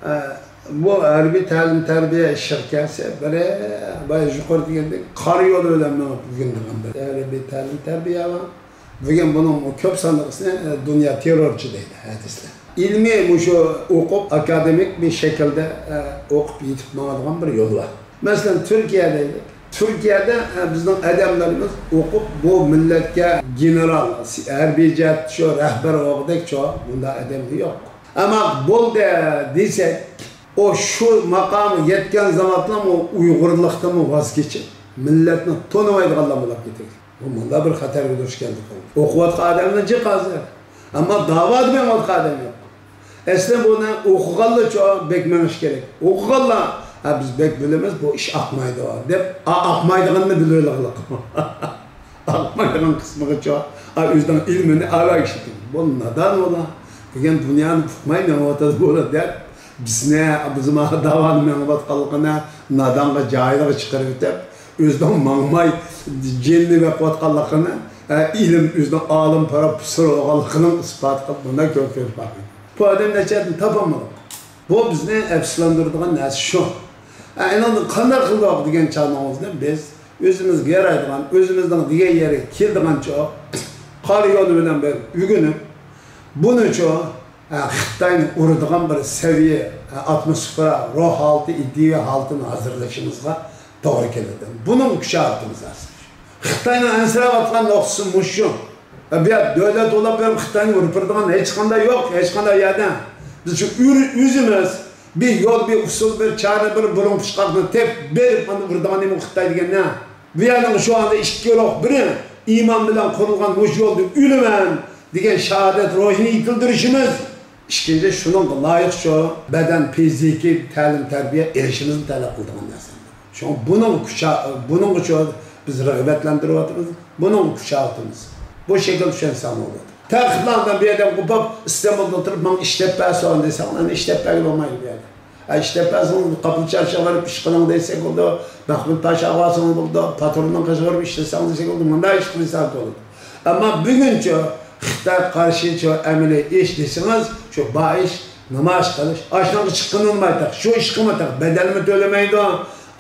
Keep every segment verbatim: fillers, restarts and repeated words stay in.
ئە، بۇ ھەربىي تەلىم-تەربىيە ئىشىغا كەلسە، بىر، بايا يۇقىرىدا دېگەندەك، قارا يول بىلەن مېڭىپ ئۆگىنىدىغان بىر ھەربىي تەلىم-تەربىيە بار. بۈگۈن بۇنىڭ كۆپ سانلىقىسىنى، ئە، دۇنيا تېررورچى دەيدۇ ھەدىسلەر. ئىلمىي مۇشۇ ئوقۇپ، ئاكادېمىك بىر شەكىلدە، ئە، ئوقۇپ يېتىپ ماڭىدىغان بىر يول بار. مەسىلەن، تۈركىيە دەيلى. تۈركىيەدە، ئە، بىزنىڭ ئادەملىرىمىز ئوقۇپ، بۇ مىللەتكە گېنېرال، ھەربىي جەھەتتە شۇ رەھبەر بولغۇدەك شۇ مۇنداق ئادەم يوق. ئەمما بولدى دېسەك، ئۇ شۇ ماقامغا يەتكەن زامانلا ئۇ ئۇيغۇرلۇقتىنمۇ ۋاز كېچىپ، مىللەتنى تونۇمايدىغانلار بولۇپ كېتىدۇ. بۇ مۇنداق بىر خەتەرگە دۇچ كەلدۇق. ئوقۇۋاتقان ئادەمنى جىق ھازىر. ئەمما داۋادا مېڭىۋاتقان ئادەم يوق. ئەسلى بۇنى ئوقۇغانلارچۇ بەك مېڭىش كېرەك. ئوقۇغانلار، «ھە، بىز بەك بىلىمىز، بۇ ئىش ئاقمايدۇ» دەپ، ئا-، ئاقمايدىغاننى بىلىۋېلىڭلار. ئاقمايدىغان قىسمىغىچۇ، ئا، ئۆزىنىڭ ئىلمىنى ئالا ئىشلىتىڭ. بۇ نادان بولا. بۈگۈن دۇنيانى ئۇقماي مېڭىۋاتىدۇ بۇلا دەپ، بىزنى، بىز مانا داۋانى مېڭىۋاتقانلىقىنى نادانغا، جاھىلغا چىقىرىۋېتىپ، ئۆزىنىڭ ماڭماي جېنىنى بېقىۋاتقانلىقىنى، ئە، ئىلىم ئۆزىنىڭ ئالىم، پروفېسسور بولغانلىقىنىڭ ئىسپاتى قىلىپ، بۇنداق كۆپ كۆرۈپ باقمىدۇق. بۇ ئادەم نەچچە ئادەم تاپالمىدۇق. بۇ بىزنى ئەپسۇسلاندۇرىدىغان نەرسە شۇ. ئە، ئېنىڭدىن قانداق قىلدۇق دېگەن چاغنىڭىزدا بىز ئۆزىمىزگە يارايدىغان، ئۆزىمىزنىڭ دېگەن يەرگە كېلىدىغانچۇ، قارا يول بىلەن بىر ئۆگىنىپ، بۇنىچۇ، ئە، خىتاينى ئۇرىدىغان بىر سەۋىيە، ئە، ئاتموسفېرا، روھ ھالىتى، ئىدىيە ھالىتىنى ھازىرلىشىمىزغا توغرا كېلىدۇ. بۇنىڭ كۈچاۋاتىمىز ئاساسەن. خىتاينىڭ ئەنسىرەۋاتقان نۇقتىسى مۇشۇ. بۇ يەردە دۆلەت ئۇلاپ بېرىپ خىتاينى ئۇرۇپ بېرىدىغان ھېچقانداق يوق، ھېچقانداق يەردە. بىز شۇ ئۆ-، ئۆزىمىز بىر يول، بىر ئۇسۇل، بىر چارە، بىر بۇرۇنقى ئىشقاقنى تېپىپ بېرىپ، ئاندىن ئۇرىدىغان نېمە خىتاي دېگەن نە؟ بۇ يەرنىڭ شۇ ئاندا ئىككى روھ، بىرى ئىمان بىلەن قۇرۇلغان مۇشۇ يولدا ئۆلىمەن دېگەن شاھادەت روھىنى يېتىلدۈرۈشىمىز. ئىككىنچى، شۇنىڭغا لايىق شۇ بەدەن فىزىكىي تەلىم-تەربىيە ئېلىشىمىزنى تەلەپ قىلىدىغان نەرسە. شۇڭا بۇنىڭ كۈچا-، بۇنىڭغىچۇ بىز رىغبەتلەندۈرۈۋاتىمىز، بۇنىڭغا كۈچەۋاتىمىز. بۇ شەكىلدە چۈشەنسەڭ بولىدۇ. تەخىتلەردىن بىر يەردىن قوپۇپ، ئىستانبۇلدا تۇرۇپ، ماڭا ئىش دەپ بەرسۇن دېسەڭ، ئەنە ئىش دەپ بەرگىلى بولمايدۇ بۇ يەردە. ئە، ئىش دەپ بەرسىڭىز، قاپىل چارشىغا بېرىپ ئىش قىلىڭ دېسەك بولىدۇ، مەخمۇت پاشاغا بارسىڭىز بولىدۇ، پاتروننىڭ قېشىغا بېرىپ ئىش دېسەڭ دېسەك بولىدۇ، مۇنداق ئىش قىلساڭ بولىدۇ. ئەمما بۈگۈنچۇ خىتاي قارشىچۇ ئەمەلىي ئىش دېسىڭىز، شۇ بار ئىش، نېمە ئىش قىلىش، ئاشۇنىڭغا چىققىنى نېمە تېخى، شۇ ئىشقىمۇ تېخى بەدەلمۇ تۆلىمەيدۇ،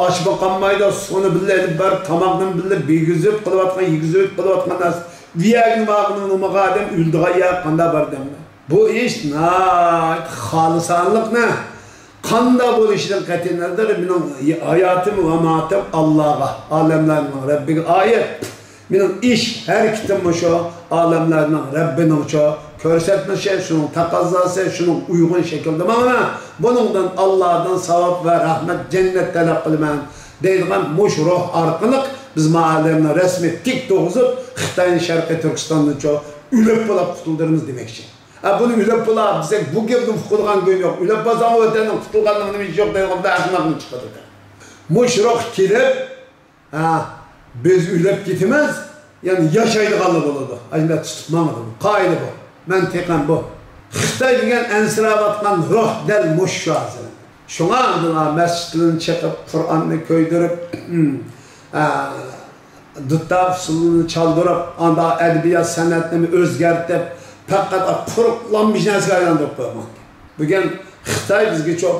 ئاچمۇ قالمايدۇ، سۇنى بىللە ئېلىپ بېرىپ، تاماقنىمۇ بىللە يېگۈزۈپ قىلىۋاتقان، يېگۈزۈپ قىلىۋاتقان نەرسە. بۇ يەرگە بارغىنىڭ نېمىغا ئادەم ئۆلىدىغان يەر قانداق بار دەڭلار. بۇ ئىش ناھايىتى خالىسانلىقنى، قانداق بولۇشىدىن قەتئىينەزەر، مېنىڭ ھاياتىم ۋە ماماتىم ئاللاغا، ئالەملەرنىڭ رەببىگە ئائىت. مېنىڭ ئىش ھەرىكىتىم مۇشۇ ئالەملەرنىڭ رەببىنىڭچۇ كۆرسەتمىشى، شۇنىڭ تەقەززاسى، شۇنىڭ ئۇيغۇن شەكلىدە ماڭىمەن. بۇنىڭدىن ئاللادىن ساۋاب ۋە رەھمەت، جەننەت تەلەپ قىلىمەن دەيدىغان مۇشۇ روھ ئارقىلىق بىز ما ئالەمنى رەسمىي تىك تۇرغۇزۇپ، خىتاينى شەرقىي تۈركىستاندىنچۇ ئۆلۈپ بولاپ قۇتۇلدۇرىمىز دېمەكچى. ئە، بۇنى ئۆلۈپ بولا دېسەك، بۇ گەپنى ئۇقىدىغان گۇي يوق. ئۆلۈپ بولساڭ، ۋەتەننىڭ قۇتۇلغانلىقىنىڭ ھېچ يوق دەيدىغان بىر ئەخمەقنى چىقىدۇ. مۇشۇ روھ كېلىپ، ھە، بىز ئۆلۈپ كېتىمىز، يەنى ياشايدىغانلا بولىدۇ. ئەجەب تۇتۇپ ماڭىدۇ. قائىدە بۇ. مەنتىقەم بۇ. خىتاي دېگەن ئەنسىرەۋاتقان روھ دەل مۇشۇ ھازىر. شۇڭا مەسچىتلىرىنى چېقىپ، قۇرئاننى كۆيدۈرۈپ، ھە، دۇتار ئۇسسۇلىنى چالدۇرۇپ، ئاندا ئەدەبىيات سەنئەتنىمۇ ئۆزگەرتىپ، پەقەت قۇرۇق لامبىش نەرسىگە ئايلاندۇرۇپ قويغان. بۈگۈن خىتاي بىزگە چوق،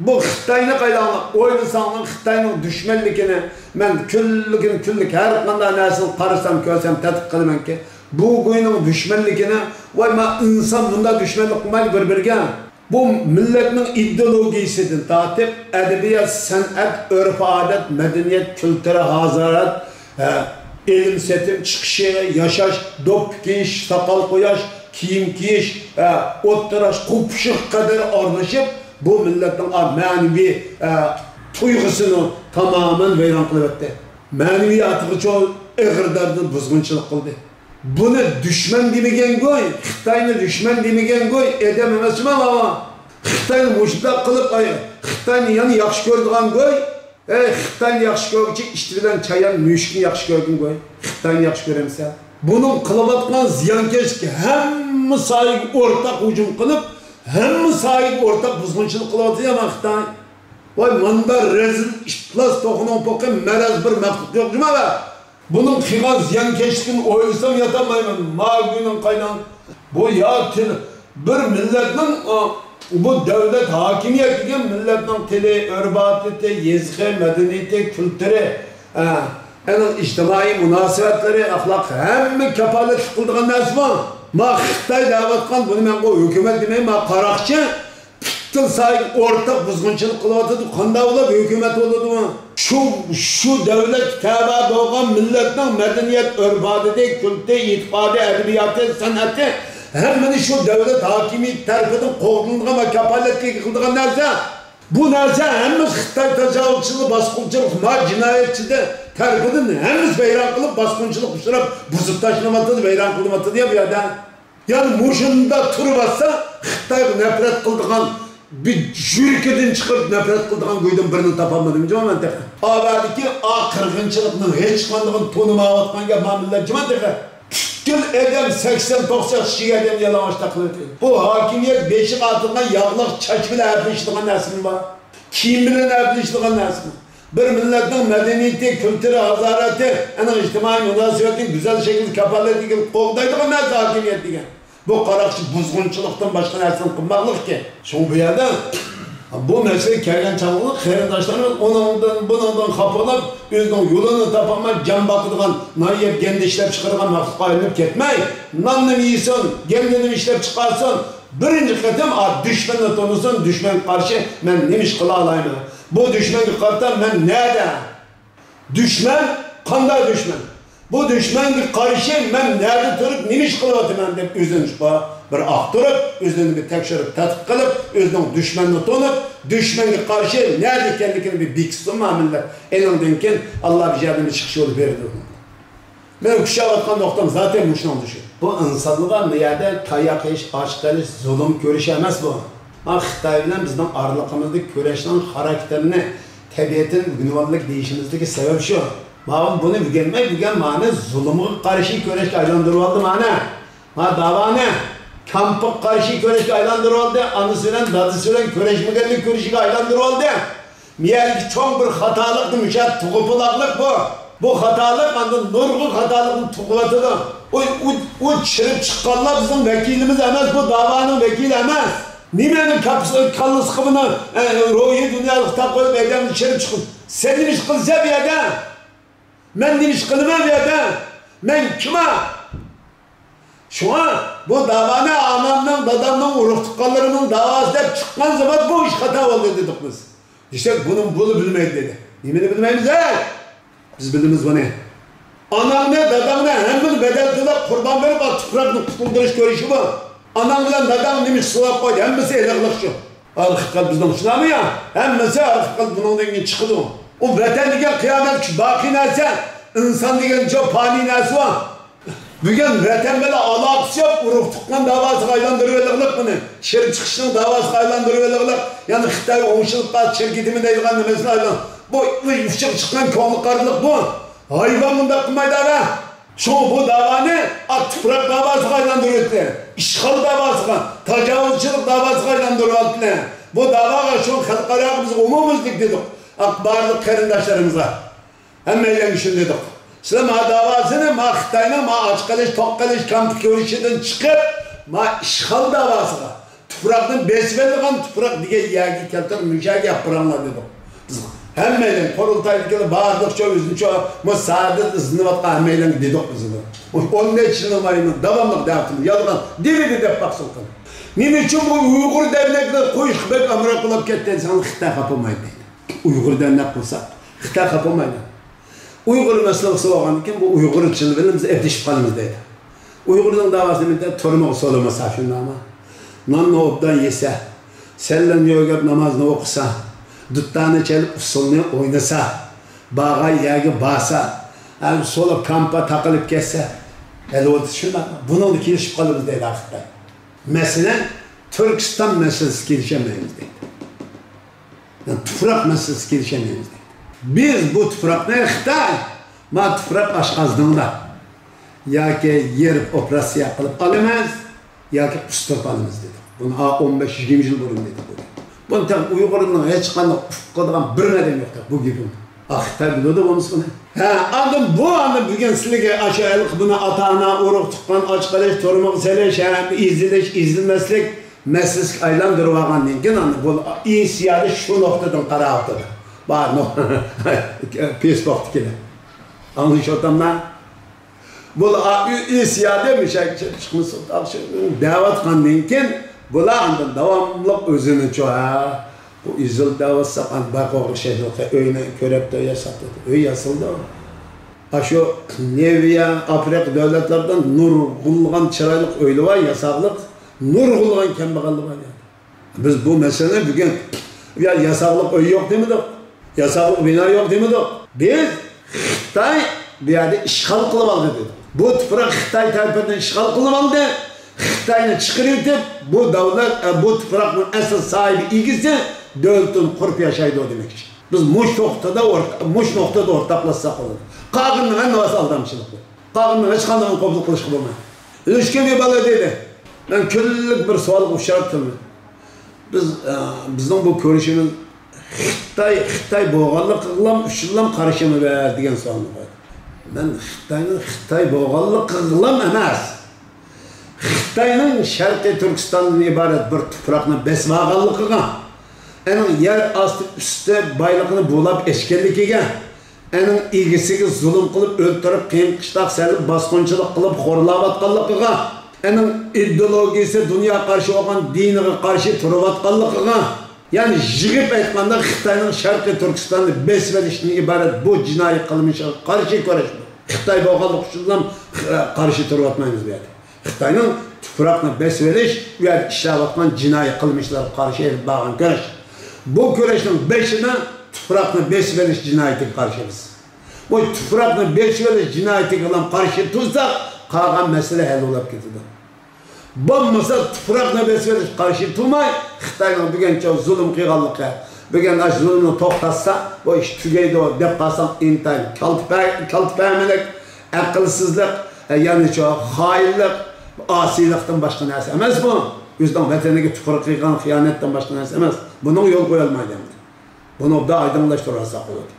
بۇ خىتاينى قايلاڭلار ئويلىساڭلار، خىتاينىڭ دۈشمەنلىكىنى مەن كۈنلۈكۈن كۈنلۈك ھەر قانداق نەرسىنى قارىسام، كۆرسەم، تەتقىق قىلىمەنكى، بۇ گۇينىڭ دۈشمەنلىكىنى، ۋاي، ما ئىنسان بۇنداق دۈشمەنلىك قىلمايدۇ بىر-بىرىگە. بۇ مىللەتنىڭ ئىدېئولوگىيىسىدىن تارتىپ، ئەدەبىيات، سەنئەت، ئۆرپ-ئادەت، مەدەنىيەت، كۈلتۈرى، ھازارەت، ھە، ئېلىم-سېتىم، چىقىشى، ياشاش، دوپپا كىيىش، ساقال قوياش، كىيىم كىيىش، ھە، ئولتۇراش، قوپۇشىغا قەدەر ئارىلىشىپ، بۇ مىللەتنىڭ، ئا، مەنىۋى، ھە، تۇيغۇسىنى تامامەن ۋەيران قىلىۋەتتى. مەنىۋىياتىغىچۇ ئېغىر دەرىجىدە بۇزغۇنچىلىق قىلدى. بۇنى دۈشمەن دېمىگەنگۇي، خىتاينى دۈشمەن دېمىگەنگۇي، ئادەم ئەمەسمۇ ماۋۇ. خىتاينى مۇشۇنداق قىلىپ، ئاي، خىتاينى يەنە ياخشى كۆرىدىغانگۇي. ئەي، خىتاينى ياخشى كۆرگۈچى ئىت بىلەن چايان مۈشۈكنى ياخشى كۆرگىنگۇي. خىتاينى ياخشى كۆرەمسەن؟ بۇنىڭ قىلىۋاتقان زىيانكەشلىكى ھەممە ساھەگە ئورتاق ھۇجۇم قىلىپ، ھەممە ساھەگە ئورتاق بۇزغۇنچىلىق قىلىۋاتىدۇ يامان خىتاي. ۋاي، مۇندا رەزىل ئىپلاس توخۇنىڭ پوقى مەرەز بىر مەخلۇق يوق جۇما بە. بۇنىڭ قىلغان زىيانكەشلىكىنى ئويلىسام ياتالمايمەن. ماگۈنىڭ قايناڭ. بۇ يا تىل-، بىر مىللەتنىڭ، ئا، بۇ دۆلەت، ھاكىمىيەت دېگەن مىللەتنىڭ تىلى، ئۆرپ-ئادىتى، يېزىقى، مەدەنىيىتى، كۈلتۈرى، ئە، ئەنە ئىجتىمائىي مۇناسىۋەتلىرى، ئەخلاق، ھەممە كاپالەتلىك قىلىدىغان نەرسە بۇ. ما خىتاي دەۋاتقان، بۇنى مەن بۇ ھۆكۈمەت دېمەي، ما قاراقچى پۈتۈن ساھەگە ئورتاق بۇزغۇنچىلىق قىلىۋاتىدۇ. قانداق بولۇپ ھۆكۈمەت بولىدۇ؟ شۇ، شۇ دۆلەتكە تەۋە بولغان مىللەتنىڭ مەدەنىيەت، ئۆرپ-ئادىتى، كۈلتۈرى، ئېتىقادى، ئەدەبىياتى، سەنئىتى، ھەممىنى شۇ دۆلەت ھاكىمىيىتى تەرىپىدىن قوغدىلىدىغان ۋە كاپالەتكە ئىگە قىلىدىغان نەرسە. بۇ نەرسە ھەممىسى خىتاي تاجاۋۇزچىلىرى، باسقۇنچىلىق، ما جىنايەتچىدە تەرىپىدىن ھەممىسى ۋەيران قىلىپ، باسقۇنچىلىققا ئۇچراپ، بۇزۇپ تاشلىنىۋاتىدۇ، ۋەيران قىلىنىۋاتىدۇ يا بۇ يەردە. يەنى مۇشۇنداق تۇرۇۋاتسا، خىتايغا نەپرەت قىلىدىغان، بىر يۈرىكىدىن چىقىرىپ نەپرەت قىلىدىغان گۇيدىن بىرىنى تاپالمىدىم جۇمۇ مەن تېخى. ئاۋەدىكى ئا قىرغىنچىلىقنىڭ ھېچقاندىقىنى تونۇمايۋاتقان گەپ ما مىللەت جۇمۇ تېخى. پۈتكۈل ئادەم سەكسەن توقسان كىشىگە ئادەم يالىڭاچ تاقىۋېتىلدى. بۇ ھاكىمىيەت بېشىغا ئاتىلغان ياغلىق چاچ بىلەن ئەپلىشىدىغان نەرسىمۇ بار؟ كىيىم بىلەن ئەپلىشىدىغان نەرسىمۇ؟ بىر مىللەتنىڭ مەدەنىيىتى، كۈلتۈرى، ھازارىتى، ئەنە ئىجتىمائىي مۇناسىۋەتنى گۈزەل شەكىلدە كاپالەتلىك قىلىپ قوغدايدىغان نەرسە ھاكىمىيەت دېگەن. بۇ قاراقچى بۇزغۇنچىلىقتىن باشقا نەرسىنى قىلماقلىقكەن. شۇڭا بۇ يەردە بۇ مەسىلىگە كەلگەن چاغدا قېرىنداشلىرىمىز ئۇنىڭدىن، بۇنىڭدىن خاپا بولۇپ، ئۆزىنىڭ يولىنى تاپالماي، جان باقىدىغان، نان يەپ، گەندە ئىشلەپ چىقىرىدىغان مەخلۇققا ئايلىنىپ كەتمەي، ناننىمۇ يېسۇن، گەندىنىمۇ ئىشلەپ چىقارسۇن، بىرىنچى قېتىم، ئا، دۈشمەننى تونۇسۇن، دۈشمەنگە قارشى مەن نېمە ئىش قىلالايمەن؟ بۇ دۈشمەنگە قارىتا مەن نەدە؟ دۈشمەن، قانداق دۈشمەن؟ بۇ دۈشمەنگە قارشى مەن نەدە تۇرۇپ، نېمە ئىش قىلىۋاتىمەن دەپ ئۆزىنى بىر ئاختۇرۇپ، ئۆزىنى بىر تەكشۈرۈپ، تەتقىق قىلىپ، ئۆزىنىڭ دۈشمەننى تونۇپ، دۈشمەنگە قارشى نەدە ئىكەنلىكىنى بىر بېكىتسۇن، ما مىللەت. ئېنىڭدىن كېيىن ئاللا بىر يەردىن بىر چىقىش يولى بېرىدۇ. مەن كۈچەۋاتقان نۇقتام زاتەن مۇشۇنىڭ دېيىش. بۇ ئىنسانلارغا بۇ يەردە تاياق يېيىش، ئاچ قېلىش، زۇلۇم كۆرۈش ئەمەس بۇ. ھا، خىتاي بىلەن بىزنىڭ ئارىلىقىمىزدا كۈرەشنىڭ خاراكتېرىنى، تەبىئىتىنى ئۆگىنىۋالدۇق دېيىشىمىزدىكى سەۋەب شۇ. ماۋۇ بۇنى ئۆگەنمەي، بۈگۈن مانى زۇلۇمغا قارشى كۈرەشكە ئايلاندۇرۇۋالدى مانا. ما داۋانى كامپقا قارشى كۈرەشكە ئايلاندۇرۇۋالدى. ئانىسى بىلەن دادىسى بىلەن كۈرەشمىگەننى كۈرىشىگە ئايلاندۇرۇۋالدى. مىيەدىكى چوڭ بىر خاتالىق نېمىشە؟ تۇغۇپىلاقلىق بۇ. بۇ خاتالىق ئاندىن نۇرغۇن خاتالىقنى تۇغۇۋاتىدۇ. ئۇ، ئۇ، ئۇ چىرىپ چىققانلار بىزنىڭ ۋەكىلىمىز ئەمەس، بۇ داۋانىڭ ۋەكىلى ئەمەس. نېمىنىڭ كاپىسى، كاللىسىغا بۇنى، ئە، روھىي دۇنيالىق تاقىۋېلىپ ئادەمنى چىرىپ چىقىپ، سەن نېمە ئىش قىلىسەن بۇ يەردە؟ مەن نېمە ئىش قىلىمەن بۇ يەردە؟ مەن كىم؟ شۇڭا بۇ داۋانى ئانامنىڭ، دادامنىڭ، ئۇرۇق تۇغقانلىرىمنىڭ داۋاسى دەپ چىققان زامان بۇ ئىش خاتا بولدى دېدۇق بىز. دېسەك، بۇنى بۇلا بىلمەيدۇ دېدى. نېمىنى بىلمەيمىز ھەي؟ بىز بىلىمىز بۇنى. ئاناڭنى، داداڭنى ھەممىنى بەدەل تۆلەپ قۇربان بېرىپ، ئا، تۇپراقنى قۇتۇلدۇرۇش كۈرىشى بۇ. ئاناڭ بىلەن داداڭ نېمە ئىش قىلىپ قويدى؟ ھەممىسى ئېلىقلىق شۇ. ئارقا قەلب بىزنىڭ شۇنداقمۇ يا؟ ھەممىسى ئارقا قەلب بۇنىڭدىن كېيىن چىقىدۇ. ئۇ ۋەتەن دېگەن قىيامەت كۈچ باقىي نەرسە. ئىنسان دېگەن شۇ پانىي نەرسە بۇ. بۈگۈن ۋەتەن بىلەن ئالاقىسى يوق، ئۇرۇق تۇغقان داۋاسىغا ئايلاندۇرۇۋېلىقلىق بۇنى. چىرىپ چىقىشنىڭ داۋاسىغا ئايلاندۇرۇۋېلىقلىق. يەنى خىتاي ئوڭشىلىپ قالسا چىرىپ كېتىمەن دەيدىغان نېمىسىگە ئايلان-، بۇ ئۇچىغا چىققان كۆڭلى قارىلىق بۇ. ھايۋان مۇنداق قىلمايدۇ ئەۋە. شۇڭا بۇ داۋانى ئاق تۇپراق داۋاسىغا ئايلاندۇرۇۋەتتى. ئىشغال داۋاسىغا، تاجاۋۇزچىلىق داۋاسىغا ئايلاندۇرۇۋەتتى. بۇ داۋاغا شۇ خەلقئاراغا بىز ئومۇميۈزلۈك دېدۇق. ئاق بارلىق قېرىنداشلىرىمىزغا. ھەممەيلەنگە شۇنى دېدۇق. سىلەر ما داۋاسىنى، ما خىتاينىڭ ما ئاچ قېلىش، توق قېلىش، كامپا كۆرۈشىدىن چىقىپ، ما ئىشغال داۋاسىغا، تۇپراقنى بېسىۋېلىدىغان تۇپراق دېگەن يەرگە كەلتۈرۈپ، مۇشۇ يەرگە ئېلىپ باراڭلار دېدۇق. بىز ھەممەيلەن قۇرۇلتايدىكىلەر بارلىقچە ئۆزىنىچە مۇ سادىر ئىزدىنىۋاتقان ھەممەيلەنگە دېدۇق بىز ئۇنى. ئون نەچچە يىلنىڭ مايىنىڭ داۋاملىق دەۋاتىمىز. يالغان دېمىدى دەپ باقسۇن. نېمە ئۈچۈن بۇ ئۇيغۇر دەرنەكلىرى قويۇشقا بەك ئامراق بولۇپ كەتتى دېسەڭ، خىتاي خاپا بولمايدۇ دەيدۇ. ئۇيغۇر دەرنەك قىلساق، خىتاي خاپا بولمايدۇ. ئۇيغۇر مەسىلىسى بولغاندىن كېيىن بۇ ئۇيغۇرچىلار بىلەن بىز ئەپلىشىپ قالىمىز دەيدۇ. ئۇيغۇرنىڭ داۋاسى نېمىدە؟ تۈرمىگە سولىمىسا شۇنداقمۇ؟ ناننى ئوبدان يېسە، سەللەن يۆگەپ نامازنى ئوقۇسا، دۇتارنى چېلىپ ئۇسسۇلنى ئوينىسا، بارغان يەرگە بارسا، ھەم سولاپ كامپا تاقىلىپ كەتسە، ھەلۋەتتە شۇنداق. بۇنىڭدا كېلىشىپ قالىمىز دەيدۇ خىتاي. مەسىلەن، تۈركىستان مەسىلىسى كېلىشەلمەيمىز دەيدۇ. يەنى تۇپراق مەسىلىسى كېلىشەلمەيمىز دەيدۇ. بىز بۇ تۇپراقنى خىتاي، ما تۇپراق ئاشقازىنىڭدا ياكى يېرىپ ئوپېراتسىيە قىلىپ ئالىمىز ياكى قىستۇرۇپ ئالىمىز دېدۇق. بۇنى ھا، ئون بەش يىگىرمە يىل بۇرۇن دېدۇق بۇنى. بۇنى تېخى ئۇيغۇرنىڭ ھېچقانداق ئۇقۇپ قالىدىغان بىر ئادەم يوق دەپ بۇ گېپىمنى. ھا، خىتاي بىلىدۇ بولمىسا بۇنى. ھە، ئاندىن بۇ، ئاندىن بۈگۈن سىلىگە ئاشۇ ھېلىقى بۇنى ئاتا-ئانا، ئۇرۇق-تۇغقان، ئاچ قېلىش، تۈرمىگە سېلىش، ھە، ئېزىلىش، ئېزىلمەسلىك، مەسىلىسىگە ئايلاندۇرۇۋالغاندىن كېيىن، ئاندىن بۇ ئىنسىيادە شۇ نۇقتىدىن قاراۋاتىدۇ. بار نۇ-، پېيسبۇكتىكىلەر. ئاڭلىشىۋاتاملا؟ بۇلار ئىنسىيادە مۇشۇ چىقمىسۇن دەۋاتقاندىن كېيىن، بۇلار ئاندىن داۋاملىق ئۆزىنى چۇ، ھە، بۇ ئېزىل دەۋاتساق، ئاندىن بايقۇغا ئوخشاش ئۆينى كۆرۈپتۇ، ياساپتۇ. ئۆي ياسىلىدۇ. ئاشۇ لىۋىيە، ئافرىقا دۆلەتلەردە نۇرغۇنلىغان چىرايلىق ئۆيلەر بار، ياساقلىق، نۇرغۇنلىغان كەمبەغەللىك بار يەردە. بىز بۇ مەسىلىنى بۈگۈن، يا ياساقلىق ئۆي يوق دېمىدۇق، ياساقلىق بىنا يوق دېمىدۇق. بىز خىتاي بۇ يەردە ئىشغال قىلىپ ئالدى دېدۇق. بۇ تۇپراق خىتاي تەرىپىدىن ئىشغال قىلىپ ئالدى. خىتاينى چىقىرىۋېتىپ، بۇ دۆلەت، ئە، بۇ تۇپراقنىڭ ئەسلى ساھىبى، ئىگىسى دۆلىتىنى قۇرۇپ ياشايدۇ دېمەكچى. بىز مۇش نۇقتىدا ئورتا-، مۇش نۇقتىدا ئورتاقلاشساق بولىدۇ. قالغىنىنىڭ ھەممىسى ئالدامچىلىق. قالغىنىنىڭ ھېچقاندىقىنى قوبۇل قىلىشقا بولمايدۇ. ئۆچكە بىر بالا دېدى. مەن كۈنلۈك بىر سوئالغا ئۇچراپ تۇرىمەن. بىز، ئە، بىزنىڭ بۇ كۆرۈشىمىز خىتاي، خىتاي بولغانلىقىغىلام ئۈچۈنلام قارشىمىز دېگەن سوئالنى قويدى. مەن خىتاينىڭ خىتاي بولغانلىقىغىلام ئەمەس. خىتاينىڭ شەرقىي تۈركىستاندىن ئىبارەت بىر تۇپراقنى بېسىپ ئالغانلىقىغا، ئەنىڭ يەر ئاستى ئۈستى بايلىقىنى بۇلاپ ئەچكەنلىكىگە، ئەنىڭ ئىگىسىگە زۇلۇم قىلىپ، ئۆلتۈرۈپ، قىيىن قىشلاق سېلىپ، باسقۇنچىلىق قىلىپ، خورلاۋاتقانلىقىغا، ئەنىڭ ئىدېئولوگىيىسى دۇنيا قارشى بولغان دىنىغا قارشى تۇرۇۋاتقانلىقىغا، يەنى يىغىپ ئېيتقاندا، خىتاينىڭ شەرقىي تۈركىستاننى بېسىۋېلىشتىن ئىبارەت بۇ جىنايى قىلمىشىغا قارشى كۈرەش. خىتاي بولغانلىقى ئۈچۈنلا قارشى تۇرۇۋاتمايمىز بۇ يەردە. خىتاينىڭ تۇپراقنى بېسىۋېلىش، ئۇ يەردە ئىشلەۋاتقان جىنايى قىلمىشلارغا قارشى ئېلىپ بارغان كۈرەش. بۇ كۈرەشنىڭ بېشىدا تۇپراقنى بېسىۋېلىش جىنايىتىگە قارشىمىز. بۇ تۇپراقنى بېسىۋېلىش جىنايىتىگە قارشى تۇرساق، قالغان مەسىلە ھەل بولۇپ كېتىدۇ. بولمىسا، تۇپراقنى بېسىۋېلىش قارشى تۇرماي، خىتاينىڭ بۈگۈنچە زۇلۇم قىلغانلىقى، بۈگۈن ئاشۇ زۇلۇمنى توختاتسا، بۇ ئىش تۈگەيدۇ دەپ قالساڭ، ئىنتايىن كالتە پە-، كالتە پەھمىلىك، ئەقىلسىزلىك، يەنىچۇ خائىنلىق، ئاسىيلىقتىن باشقا نەرسە ئەمەس بۇ. ئۆزىنىڭ ۋەتىنىگە تۇپراق قىلغان خىيانەتتىن باشقا نەرسە ئەمەس. بۇنىڭغا يول قويالمايدۇ ئەمدى. بۇنى ئوبدان ئايدىڭلاشتۇرۇۋالساق بولىدۇ.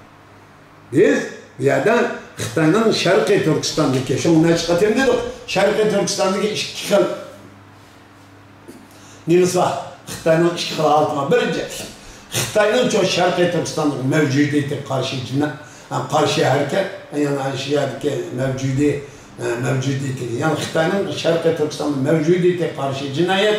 بىز بۇ يەردە خىتاينىڭ شەرقىي تۈركىستاندىكى، شۇڭا نەچچە قېتىم دېدۇق، شەرقىي تۈركىستاندىكى ئىككى خىل نېمىسى بار؟ خىتاينىڭ ئىككى خىل ھالىتى بار. بىرىنچى، خىتاينىڭ شۇ شەرقىي تۈركىستاندىكى مەۋجۇدىيىتىگە قارشى جىنە-، قارشى ھەرىكەت، يەنى شۇ يەردىكى مەۋجۇدىي، مەۋجۇدىيىتىگە، يەنى خىتاينىڭ شەرقىي تۈركىستاندا مەۋجۇدىيىتىگە قارشى جىنايەت،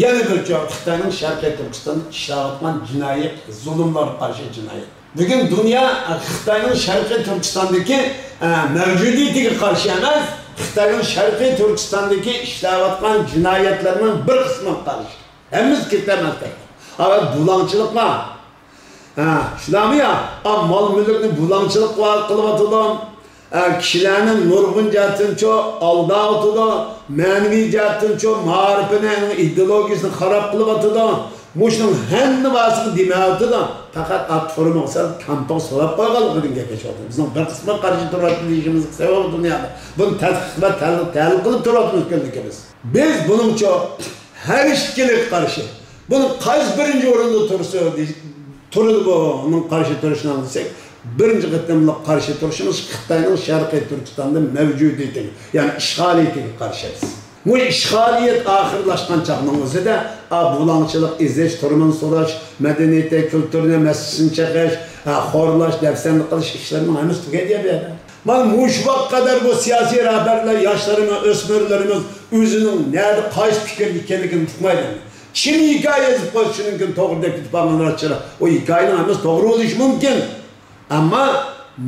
يەنە بىر چوڭ خىتاينىڭ شەرقىي تۈركىستاندا ئىشلەۋاتقان جىنايى زۇلۇملارغا قارشى جىنايەت. بۈگۈن دۇنيا، ئە، خىتاينىڭ شەرقىي تۈركىستاندىكى، ئە، مەۋجۇدىيىتىگە قارشى ئەمەس، خىتاينىڭ شەرقىي تۈركىستاندىكى ئىشلەۋاتقان جىنايەتلىرىنىڭ بىر قىسمىغا قارشى. ھەممىسى كېتەلمەس دەيدۇ. ئا، بۇلاڭچىلىق بار. ھە، شۇنداقمۇ يا؟ ئا، مال-مۈلۈكنى بۇلاڭچىلىق قىلىۋاتىدۇ. ئە، كىشىلەرنى نۇرغۇن جەھەتتىنچۇ ئالداۋاتىدۇ، مەنىۋى جەھەتتىنچۇ مائارىپىنى، ئىدېئولوگىيىسىنى خاراب قىلىۋاتىدۇ. مۇشۇنىڭ ھەممە بارسىغا دېمەۋاتىدۇ. پەقەت ئات تۇرمىغا سەل كامپىغا سولاپ قويغانلىقىدىن گەپ قىلىۋاتىدۇ. بىزنىڭ بىر قىسمى قارشى تۇرۇۋاتىدۇ دېيىشىمىزگە سەۋەب دۇنيادا. بۇنى تەتقىق ۋە تەھلىل، تەھلىل قىلىپ تۇرۇۋاتىمىز كۈندە بىز. بىز بۇنىڭچۇ ھەر ئىككىلىگە قارشى. بۇنىڭ قايسى بىرىنچى ئورۇندا تۇرسا، تۇرىدۇ بۇنىڭ قارشى تۇرۇشنىڭ دېسەك، بىرىنچى قېتىملىق قارشى تۇرۇشىمىز خىتاينىڭ شەرقىي تۈركىستاندا مەۋجۇدىيىتىگە، يەنى ئىشغالىيىتىگە قارشى بىز. بۇ ئىشغالىيەت ئاخىرلاشقان چاغنىڭ ئۆزىدە، ئا، بۇلاڭچىلىق، ئېزىش، تۇرمىنى سوراش، مەدەنىيىتى، كۈلتۈرنى، مەسچىتىنى چېقىش، ئا، خورلاش، دەپسەندە قىلىش ئىشلىرىنىڭ ھەممىسى تۈگەيدۇ بۇ يەردە. مانا مۇشۇ ۋاقىتقا قەدەر بۇ سىياسىي رەھبەرلەر، ياشلىرىمىز، ئۆسمۈرلىرىمىز ئۆزىنىڭ نەدە قايسى پىكىردە ئىكەنلىكىنى ئۇقمايدۇ. كىم ھېكايە يېزىپ قويسا، شۇنىڭكىنى توغرا دەپ كېتىپ بارغان راستچىللار. ئۇ ھېكايىنىڭ ھەممىسى توغرا بولۇشى مۇمكىن. ئەمما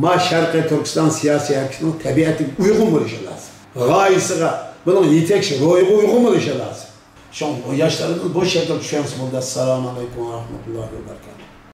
ما شەرقىي تۈركىستان سىياسىي ھەرىكىتىنىڭ تەبىئەتىگە ئۇيغۇن بولۇشى لازىم. غايىسىغا، بۇنىڭ يېتەكچى روھىغا ئۇيغۇن بولۇشى لازىم. شۇڭا بۇ ياشلىرىمىز بۇ شەكىلدە چۈشەنسە بولدى. ئەسسالامۇ ئەلەيكۇم ۋە رەھمەتۇللاھى ۋە بەرىكاتۇھ.